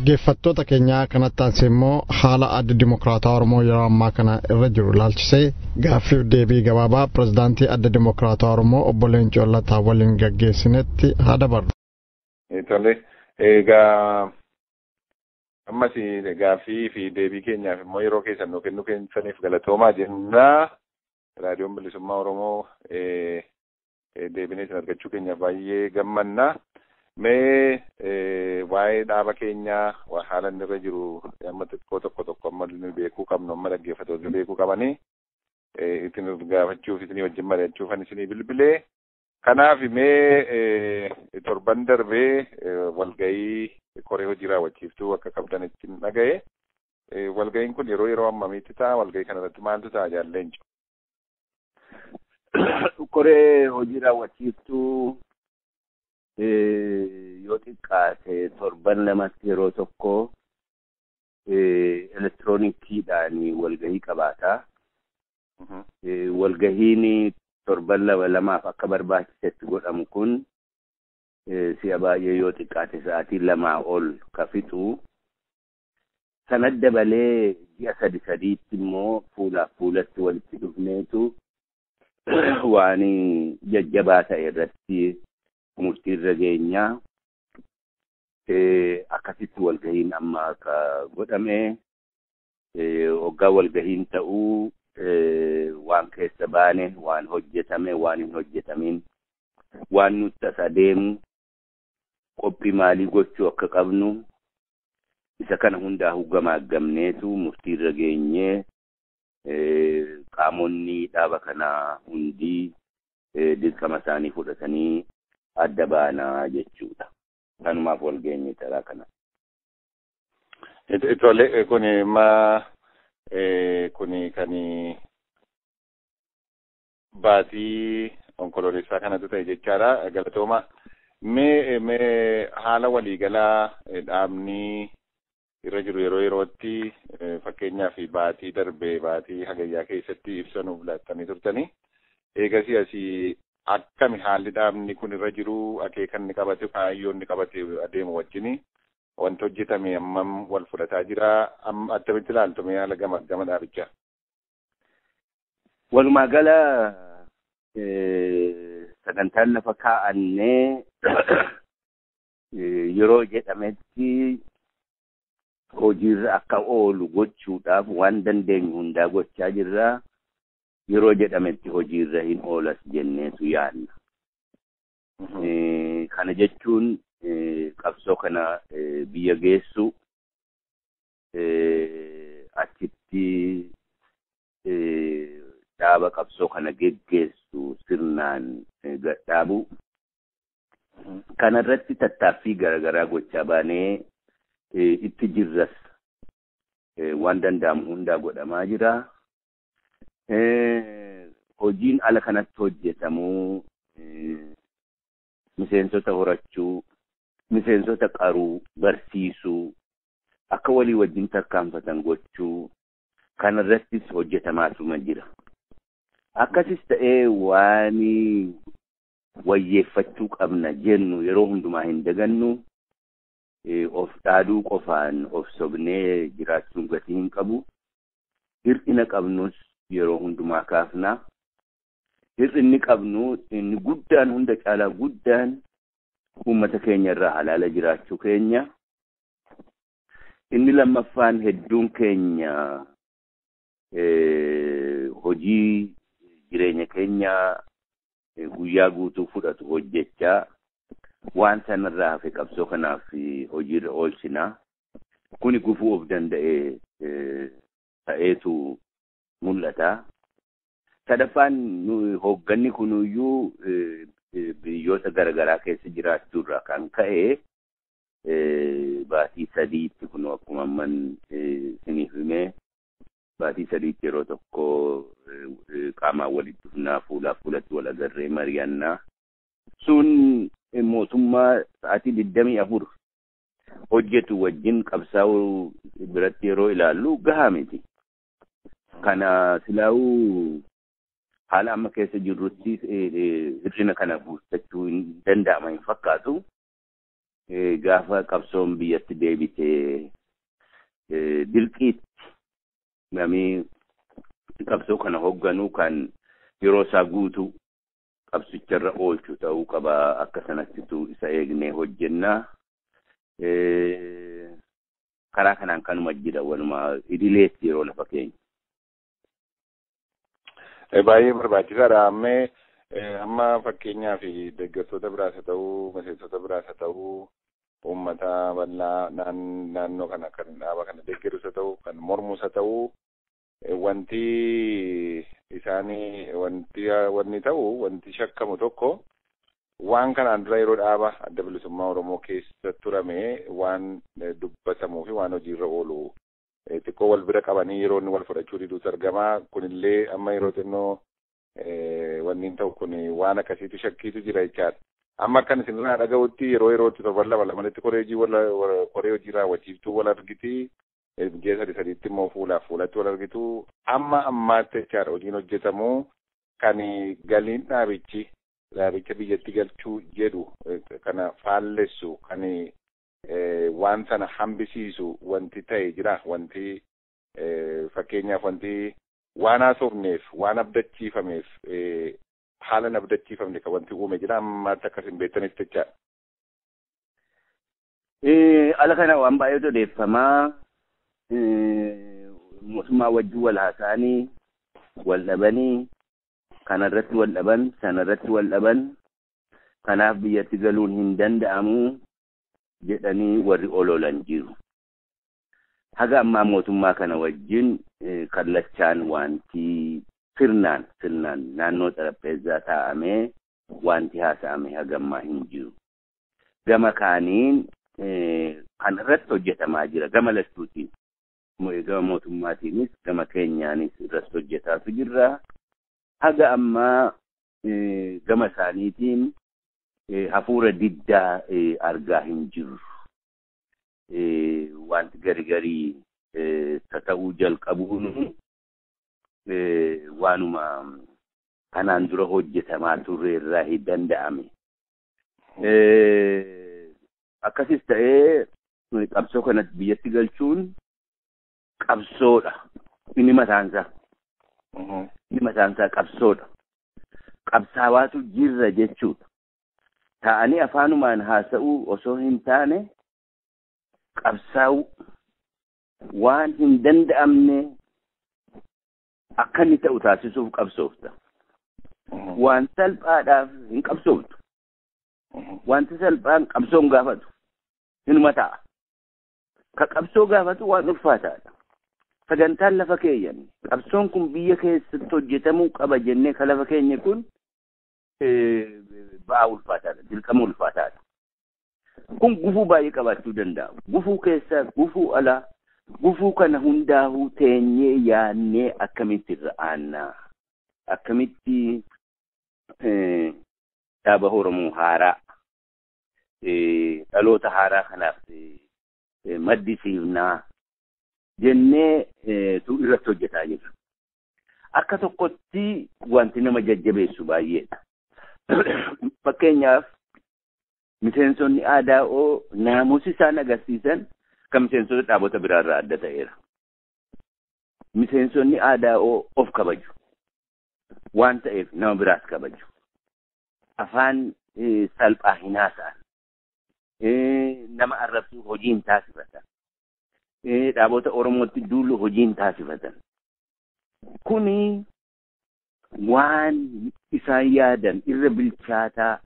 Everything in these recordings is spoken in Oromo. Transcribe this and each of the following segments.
Dhaggeeffattoota keenyaa kanatti aansee immoo haala adda dimokiraataa Oromoo yeroo ammaa kana irra jiru ilaalchisee gaaffiif deebii gabaabaa pirezidaantii adda dimokiraataa Oromoo obbo Leencoo Lataa waliin gaggeessinetti haa dabarru. Tole, egaa ammas gaaffii fi deebii keenyaaf immoo yeroo keessan nuu kennuu keessaniif galatoomaa jennaa. Raadiyoon Bilisummaa Oromoo deebinee isin argachuu keenyaaf baay'ee gammanna. Mee waa'ee dhaaba keenyaa haala inni irra jiru amma xiqqoo tokko tokko amma nu beekuu qabnu, amma dhaggeeffattoonni beekuu qabanii isin gaafachuuf, isinii wajjin mari'achuuf ani isinii bilbilee. Kanaaf mee torban darbee walgahii koree hojii raawwachiiftuu akka qabdan ittiin dhaga'e. Walgahiin kun yeroo yeroo ammamiitti ta'a? Walgahii kana irratti maaltu ta'a, Jaal Leenco? Koree hojii raawwachiiftuu yoo xiqqaate torban lamatti yeroo tokko elektiroonikiidhaan walgahii qabaata. Walgahiin torban lama lamaaf akka barbaachisetti godhamu kun si'a baay'ee yoo xiqqaate sa'aatii 2 ol ka fixu. Sana dabalee ji'a sadi sadiitti immoo fuulaaf fuulatti walitti dhufneetu waan jajjabaa ta'e irratti murtii irra geenyaa. Akkasitti walgahiin amma akka godhame, hoggaa walgahiin ta'uu waan keessa baane, waan hojjetame, waan hin hojjetamin, waan nutti as adeemu, qophii maalii gochuu akka qabnu, isa kana hundaa gamaaggamneetu murtii irra geenyee qaamonni dhaaba kanaa hundi dirqama isaanii fudhatanii adda baanaa jechuudha. Kanumaaf wal geenye taraa kana. Tole, kuni ma kuni kan baatii Onkoloolessaa kanatu ta'e jechaadha. Galatooma. Mee haala waliigalaa dhaabni irra jiru yeroo yerootti, fakkeenyaaf baatii darbe baatii Hagayyaa keessatti ibsa nuuf laattanii turtanii. Eegasii asii akkami haalli dhaabni kun irra jiru, akeeka inni qabate, kaayyoo inni qabate adeemu wajjini wanti hojjetame hammam wal fudhataa jira? Attamitti ilaaltu mee haala gama gama dhaabichaa? Walumaa gala sagantaan lafa kaa'annee yeroo jedhametti hojiirra akka oolu gochuudhaaf waan dandeenyu hundaa gochaa jirra. Yeroo jedhametti hojiirra hin oolas jenneetu yaadna. Kana jechuun qabsoo kana biyya geessu, achitti dhaaba qabsoo kana geggeessu sirnaan gadhaabu. Kanarratti tattaaffii garaagaraa gochaa baanee itti jirras, waan danda'amu hundaa godhamaa jira. Hojiin ala kanatti hojjetamuu, miseensota horachuu, miseensota qaruu, barsiisuu, akka walii wajjin tarkaanfatan gochuu kanarrattis hojjetamaatuma jira. Akkasis ta'ee waan wayyeeffachuu qabna jennu yeroo hundumaa hin dagannu. Of dhaaduu qofaan of sobnee jiraachuun gatii hin qabu. Hir'ina qabnus yeroo hundumaa kaafna. Hir'inni qabnu inni guddaan, hunda caalaa guddaan, uummata keenya irraa halaala jiraachuu keenya. Inni lammaffaan hedduun keenya hojii jireenya keenya guyyaa guutuu fudhatu hojjechaa waan sanarraa hafe qabsoo kanaaf hojiirra oolchina. Kuni gufuu of danda'e ta'eetu mul'ata. Sadaffaan, hoogganni kunuyyuu biyyoota garaagaraa keessa jiraachuurraa kan ka'e baatii sadiitti, kun akkuma amman isiniif himee, baatii sadiitti yeroo tokko qaamaan walitti dhufnaa, fuulaaf fuulatti wal agarree mari'annaa. Sun mootummaa sa'aatii 24 hojjetu wajjin qabsaa'uu biratti yeroo ilaallu gahaa miti. Kana silaa'uu haala amma keessa jirrutti hir'ina kana guuttachuu hin danda'ama hin fakkaatu. Gaafa qabsoon biyyatti deebitee dirqiitti namni qabsoo kana hoogganuu kan yeroo isaa guutuu qabsicharra oolchu ta'uu qaba. Akka sanattitu isa eegnee hojjennaa. Karaa kanaan kanuma jira waluma idileetti yeroo lafa keenya. Baay'ee barbaachisaadha. Ammee amma fakkeenyaaf deeggartoota biraas haa ta'uu, miseensota biraas haa ta'uu, uummata bal'aa naannoo kana kan dhaaba kana deeggarus haa ta'uu, kan mormus haa ta'uu, wanti isaanii wanti ta'u wanti shakkamu tokko waan kanaan dura yeroo dhaaba Adda Bilisummaa Oromoo keessa turame waan dubbatamuu fi waan hojiirra oolu xiqqoo wal bira qabanii yeroo inni wal fudhachuu diduutu argama. Kunillee amma yeroo xinnoo wanni hin ta'u kun waan akkasiitu shakkiitu jira jechaadha. Amma akkan isinirraa dhaga'utti yeroo yerootti torban lama lamanitti koree hojii raawwachiiftuu wal argiti. Ji'a sadi sadiitti immoo fuulaaf fuulatti wal argitu. Amma ammaatti jechaadha hojiin hojjetamu kan galiin dhaabicha biyyatti galchuu jedhu kana faallessu kan waan sana hambisiisu wanti ta'e jira. Wanti fakkeenyaaf wanti waan haasofneef waan abdachiifameef haala hin abdachiifamne kan wanti uume jira ammaatti akkas hin beektanitti jechaadha. Ala kana waan baay'eetu odeeffamaa. Mootummaa wajjin wal haasa'anii wal dhabanii kanarratti wal dhaban sanarratti wal dhaban kanaaf biyyatti galuun hin danda'amu jedhanii warri ololan jiru. Haga ammaa mootummaa kana wajjin kallachaan wanti sirnaan naannoo xarapheezzaa taa'amee wanti haasa'ame haga ammaa hin jiru. Gama kaaniin kan irratti hojjetamaa jira gama lachuutiin. Gama mootummaatiinis gama keenyaanis irratti hojjetaatu jirra. Haga ammaa gama isaaniitiin hafuura diddaa argaa hin jirru. Wanti gari tata'uu jalqabuun waanuma kanaan dura hojjetamaa turre irraa hin danda'ame. Akkasis ta'ee qabsoo kanatti biyyatti galchuun qabsoodha. Inni mataansaa. Inni mataansaa qabsoodha. Qabsaawaatu jirra jechuudha. Taa'anii afaanumaan haasa'uu osoo hin taane qabsaa'uu waan hin danda'amne akka inni ta'u taasisuuf qabsoofta. Waan salphaadhaaf hin qabsooftu. Wanti salphaan qabsoon gaafatu hinuma ta'a. Ka qabsoo gaafatu waan ulfaataadha. Sagantaan lafa keeyyanne qabsoon kun biyya keessatti hojjetamuu qaba jennee ka lafa keenya kun ba'aa ulfaataadha, dirqama ulfaataadha. Kun gufuu baay'ee qabaachuu danda'a. Gufuu keessaa, gufuu alaa, gufuu kana hundaa'uu teenyee yaannee akkamitti irra aannaa, akkamitti dhaaba Oromoo haaraa, dhaloota haaraa kanaaf maddisiifnaa jennee irratti hojjetaa jirra. Akka tokkotti wanti nama jajjabeessu baay'eedha. Fakkeenyaaf miseensonni ADO naamusi isaan agarsiisan kan miseensota dhaabota biraarraa adda ta'eera. Miseensonni ADO of kabaju. Waan ta'eef nama biraas kabaju. Afaan salphaa hin haasa'an. Nama arrabsuu hojii hin taasifatan. Dhaabota Oromootti duulu hojii hin taasifatan. Kuni waan isaan yaadan irra bilchaataa,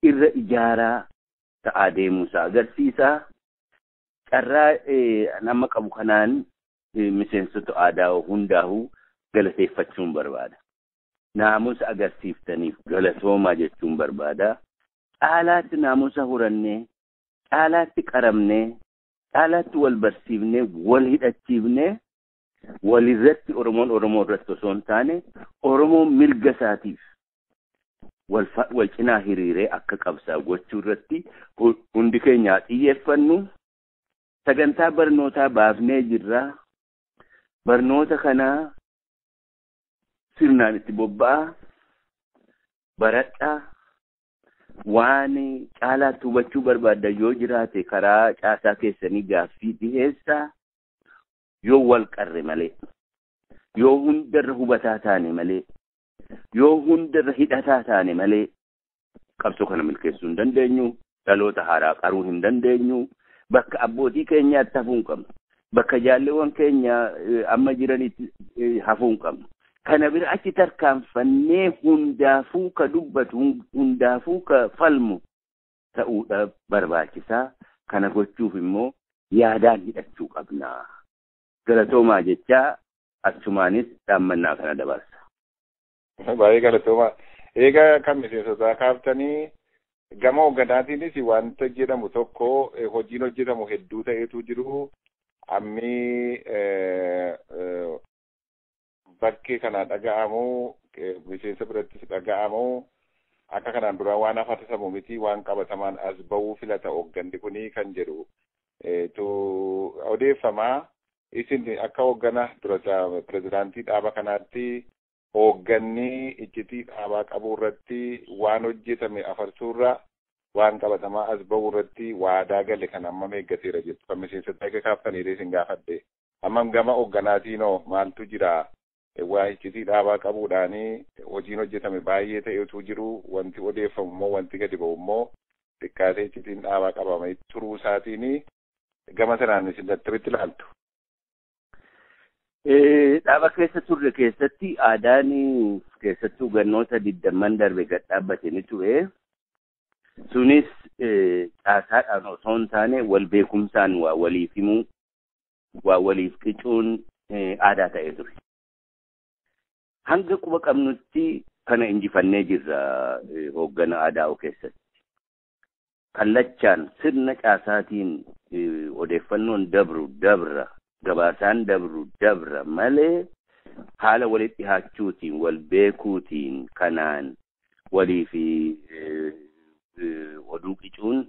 irra ijaaraa ta'aa deemuusaa agarsiisa. Carraa nama qabu kanaan miseensota ADO hundaa'uu galateeffachuun barbaada. Naamusa agarsiiftaniif galatoomaa jechuun barbaada. Caalaatti naamusa horannee, caalaatti qaramnee, caalaatti wal barsiifnee, wal hidhachiifnee, walirratti Oromoon Oromoo irratti osoo hin taane Oromoon mirga isaatiif wal cinaa hiriiree akka qabsaa gochuu irratti hundi keenya xiyyeeffannu. Sagantaa barnootaa baafnee jirra. Barnoota kanaa sirnaan itti bobba'aa, baradhaa, Waan caalaatti hubachuu barbaaddan yoo jiraate karaa caasaa keessanii gaaffii dhiheessaa. Yoo wal qarre malee, yoo hundarra hubataa taane malee, yoo hundarra hidhataa taane malee qabsoo kana milkeessuu hin dandeenyu. Dhaloota haaraa qaruu hin dandeenyu. Bakka abbootii keenyaatti hafuu hin qabnu. Bakka jaalleewwan keenya amma jiranitti hafuu hin qabnu. Kana bira achi tarkaanfannee hundaafuu ka dubbatu, hundaafuu ka falmu ta'uudha barbaachisaa. Kana gochuuf immoo yaadaan hidhachuu qabna. Galatoomaa jechaa achumaanis dhaammannaa kana dabarsa. Baay'ee galatoomaa. Egaa kan miseensotaa kaaftanii gama hoogganaatiinis wanta jedhamu tokko hojiin hojjetamu hedduu ta'etu jiru. Ammi bakkee kana dhaga'amu, miseensa birattis dhaga'amu, akka kanaan dura waan afarsamu miti, waan qabatamaan as ba'uu filata hoogganni kuni kan jedhu tu odeeffamaa. Isin akka hooggana dura pirezidaantii dhaaba kanaatti hoogganni iccitii dhaabaa qabu irratti waan hojjetame afarsuurra waan qabatamaa as ba'uu irratti waadaa gale kan amma eeggateera jettu kan miseensota akka kaaftaniilee isin gaafadhe. Ammam gama hoogganaatiinoo maaltu jira? Waa iccitii dhaabaa qabuudhaanii hojiin hojjetame baay'ee ta'etu jiru. Wanti odeeffamu immoo wanti gadi ba'u immoo xiqqaatee iccitiin dhaabaa qabame turuu isaatiin gama sanaan isin attamitti ilaaltu? Dhaaba keessa turre keessatti aadaan keessattuu gannoota 20 darbe gad dhaabbate ni ture. Sunis caasaadhaan osoo hin taane wal beekumsaan waa waliif himuu, waa waliif qicuun aadaa ta'ee ture. Hanga quba qabnutti kana injifannee jirra hooggana aadaa keessatti. Kallachaan sirna caasaatiin odeeffannoon dabru dabra, gabaasaan dabru dabra malee haala walitti dhihaachuutiin, wal beekuutiin kanaan walii fi oduu qicuun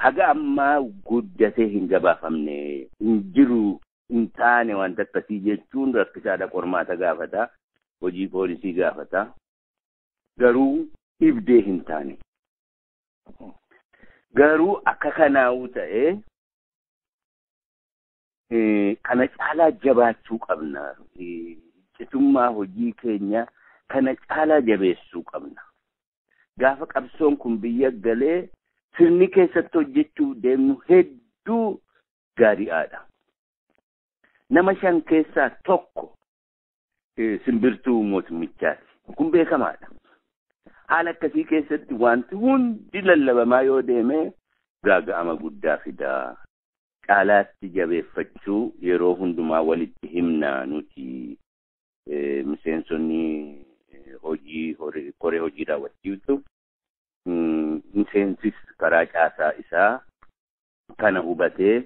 haga ammaa guddatee hin gabaafamne, hin jiru, hin taane wanta akkasii jechuun rakkisaadha. Qormaata gaafata, hojii poolisii gaafata, garuu dhibdee hin taane. Garuu akka kanaa'uu ta'ee kana caalaa jabaachuu qabna. Iccitummaa hojii keenya kana caalaa jabeessuu qabna. Gaafa qabsoon kun biyya galee sirni keessatti hojjechuuf deemnu hedduu gaariidha. Nama 5 keessaa tokko simbirtuu mootummichaati. Kun beekamaadha. Haala akkasii keessatti wanti hundi lallabamaa yoo deeme gaaga'ama guddaa fida. Caalaatti jabeeffachuu yeroo hundumaa walitti himna nuti miseensonni hojii koree hojii raawwachiiftu. Miseensis karaa caasaa isaa kana hubatee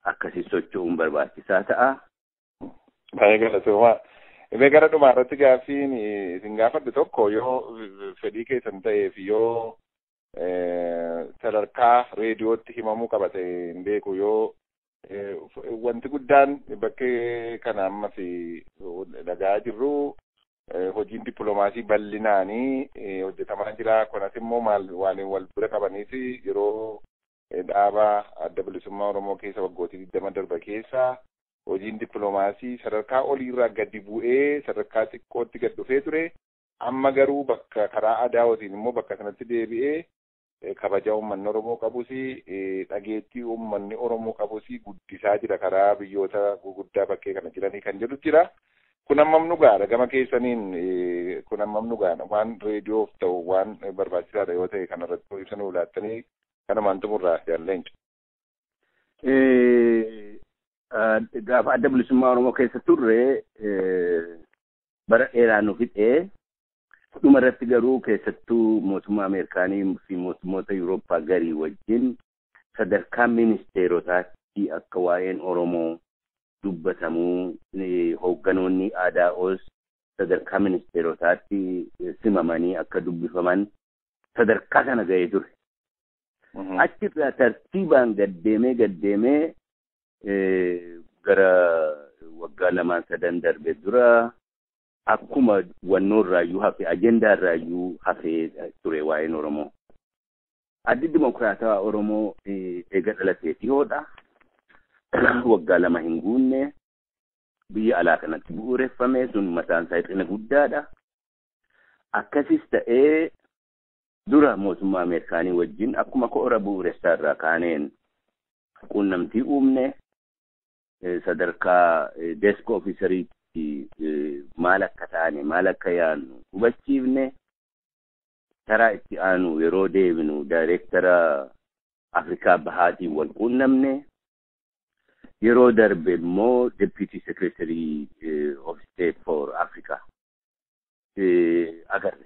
akkasii socho'uun barbaachisaa ta'a. Baay'ee galatoomaa. Mee gara dhumaa irratti gaaffiin isin gaafadhu tokko yoo fedhii keessan ta'ee fi yoo sadarkaa reediyootti himamuu qaba ta'e hin beeku, yoo wanti guddaan bakkee kana ammas dhagaa jirru hojiin dippiloomaasii bal'inaanii hojjetamaa jira. Kunis immoo maal waan wal bira qabaniif yeroo dhaaba adda bilisummaa Oromoo keessa waggootii 20 darba keessa hojiin dippiloomaasii sadarkaa oliirraa gadi bu'ee sadarkaa xiqqootti gad dhufee ture. Amma garuu bakka karaa adaawwatiin immoo bakka sanatti deebi'ee kabaja uummanni Oromoo qabus dhageettii uummanni Oromoo qabus guddisaa jira karaa biyyoota guguddaa bakkee kana jiranii kan jedhu jira. Kun hammam dhugaadha gama keessaniin? Kun hammam dhugaadha? Waan reediyoof ta'u waan barbaachisaadha yoo ta'e kanarratti ibsa nuu laattanii kanumaan xumurraa jaalleenca. Gaafa adda bilisummaa Oromoo keessa turre bara dheeraa nu fixee dhuma irratti garuu keessattuu mootummaa Ameerikaanii fi mootummoota Yurooppaa garii wajjin sadarkaa ministeerotaatti akka waa'een Oromoo dubbatamuu hoogganoonni ADOs sadarkaa ministeerotaatti simamanii akka dubbifaman sadarkaa kana ga'ee ture. Achirraa tartiibaan gaddeemee gara waggaa 2-3 darbe dura Akkuma wannoorraayyuu hafe, ajendaarraayyuu hafee ture waa'een Oromoo. Addi Dimokiraatawaa Oromoo eega dhalatee dhiyoodha. Waggaa 2 hin guunne, biyya alaa kanatti bu'uureffame, sun mataan isaa hir'ina guddaadha. Akkasis ta'ee dura mootummaa Ameerikaanii wajjin akkuma koora bu'uuressaa irraa kaaneen quunnamtii uumne, sadarkaa desk officeriitti maal akka taane, maal akka yaadnu hubachiifne. Karaa itti aanu yeroo deebinu daayireektara Afrikaa Bahaatiin wal quunnamne. Yeroo darbe immoo Deputy Secretary of State for Africa agarre.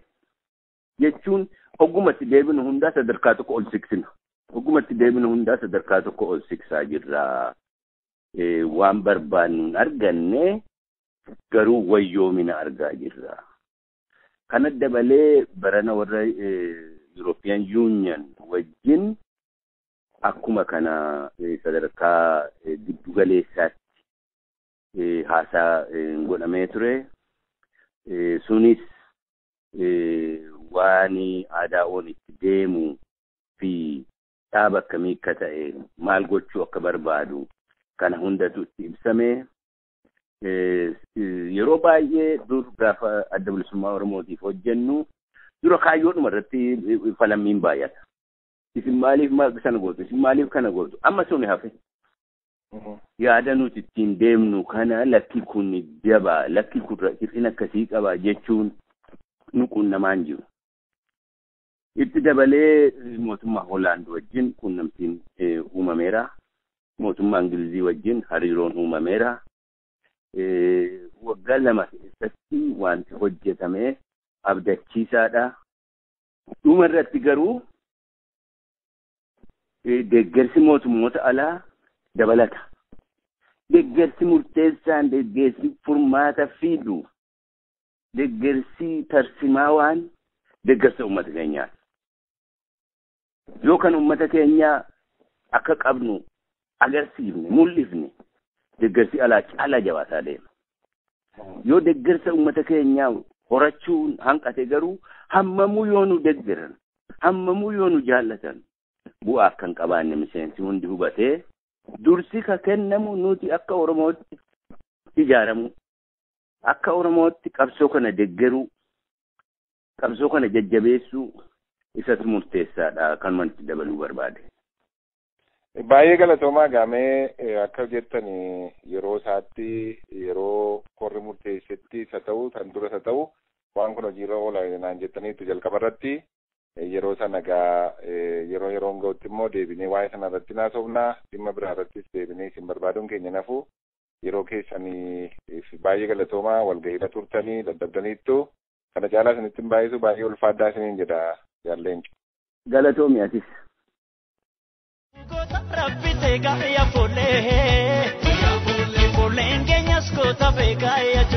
Jechuun oggumatti deebinu hundaa sadarkaa tokko ol siqsina. Oggumatti deebinu hundaa sadarkaa tokko ol siqsaa jirra. Waan barbaannu hin arganne, garuu wayyoomina argaa jirra. Kana dabalee barana warra European Union wajjin akkuma kana sadarkaa giddu galeessaatti haasaa godhamee ture. Sunis waan ADAO'n itti deemuu fi dhaaba akkamii akka ta'e, maal gochuu akka barbaadu kana hundatu itti ibsame. Yeroo baay'ee dur gaafa Adda Bilisummaa Oromootiif hojjennu dura kaayyoodhuma irratti falammiin baay'ata. Isin maaliif sana gootu? Isin maaliif kana gootu? Amma suni hafe. Yaada nuti ittiin deemnu kana, lakki kun jabaa, lakki kun hir'ina akkasii qaba jechuun nu quunnamaan jiru. Itti dabalee mootummaa Hoolaand wajjin quunnamtiin uumameera. Mootummaa Ingilizii wajjin hariiroon uumameera. Waggaa 2 keessatti wanti hojjetame abdachiisaadha. Dhuma irratti garuu deeggarsi mootummoota alaa dabalata. Deeggarsi murteessaan, deeggarsi furmaata fidu, deeggarsi tarsimaawaan deeggarsa uummata keenyaati. Yoo kan uummata keenyaa akka qabnu agarsiifne, mul'ifne, deeggarsi alaa caalaa jabaataa deema. Yoo deeggarsa uummata keenyaa horachuun hanqate garuu, hammamuu yoo nu deeggaran, hammamuu yoo nu jaallatan, bu'aa akka hin qabaanne miseensi hundi hubatee, dursi ka kennamu nuti akka Oromootti ijaaramu, akka Oromootti qabsoo kana deeggaruu, qabsoo kana jajjabeessuu isatu murteessaadha kan wanti dabaluu barbaade. Baay'ee galatoomaa. Gaamee akka jettan yeroo isaatti, yeroo korri murteessetti isa ta'u, kan dura isa ta'u, waan kun hojiirra oola naan jettaniitu jalqaba irratti. Yeroo sana gaa yeroo yeroon ga'utti immoo deebinee waa'ee sana irratti naasofnaa, dhimma biraa irrattis deebinee isin barbaaduun keenya nafu. Yeroo keessanii baay'ee galatoomaa. Walgahiirra turtanii dadhabdaniittu, kana caalaa isinitti hin baay'isu. Baay'ee ulfaaddaa isiniin jedha, jaalleencu. Galatoomi atis. Rabbi teegaa ya foollee, foolleen keenyas goota beekaa ya.